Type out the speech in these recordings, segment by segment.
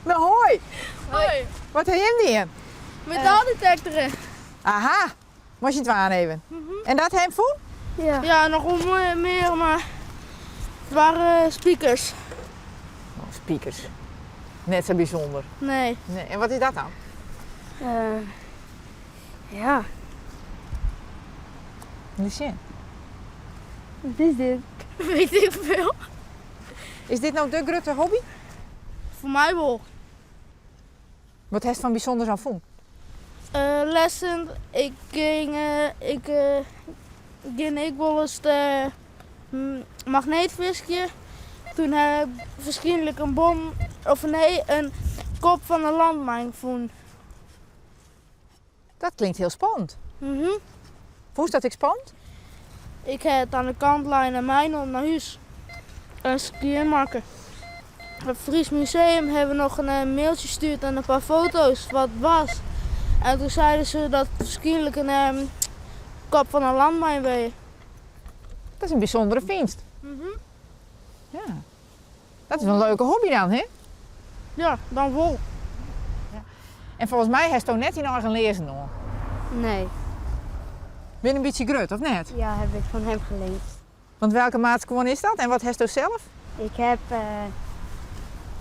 No hoi! Hoi. Wat ha jim dien? Metaaldetectoren. Aha, moast je dwaan even. En dat ha jim fûn? Ja. Ja, noch wol mear, mar it waren spikers. Oh, spikers. Net sa bysûnder. Nee. Nee. En wat is dat dan? Ja. Lit sjen. Wat is dit? Weet ik veel. Is dit no de grutte hobby? Foar my wol. Wat hast fan bysûnders al fûn? Lessen, ik ging, ik gean ek wolris te magneetfiskjen. Toen ha ik waarskynlik in bom, of nee, in kop fan in landmijn fûn. Dat klinkt hiel spannend. Mhm. Fûnst dat ek spannend? Ik ha it oan de kant lein en meinommen nei hús en skjinmakke. It Fries Museum hawwe we noch in mailtsje stjoerd en in paar foto's wat it was. En toen zeiden ze dat it waarskynlik in kop fan in landmijn wie. Dat is in bysûndere fynst. Ja. Dat is in leuke hobby dan, hè? Ja, dan wol. En folgens my hasto net dyn eigen learzen oan. Nee. Binne in bytsje grut, of net? Ja, heb ik van hem geleend. Want welke maat skuon is dat en wat hasto sels? Ik heb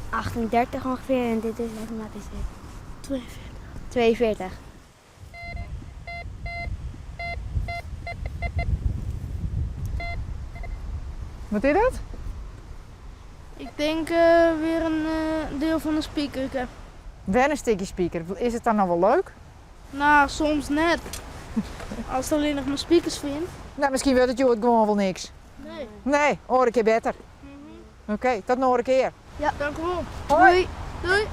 38 ongeveer en dit is, welke maat is dit? 42. 42. Wat is dat? Ik tink wer in diel fan in spikerke. Wer in stikje spiker. Is it dan noch wol leuk? No, soms net. Ast allinnich mar spikers fynst. No, miskien wurdt it hjoed gewoan wol niks. Nee. Nee, oare kear better. Oké, tot in oare kear. Ja, dankewol. Hoi. Doei.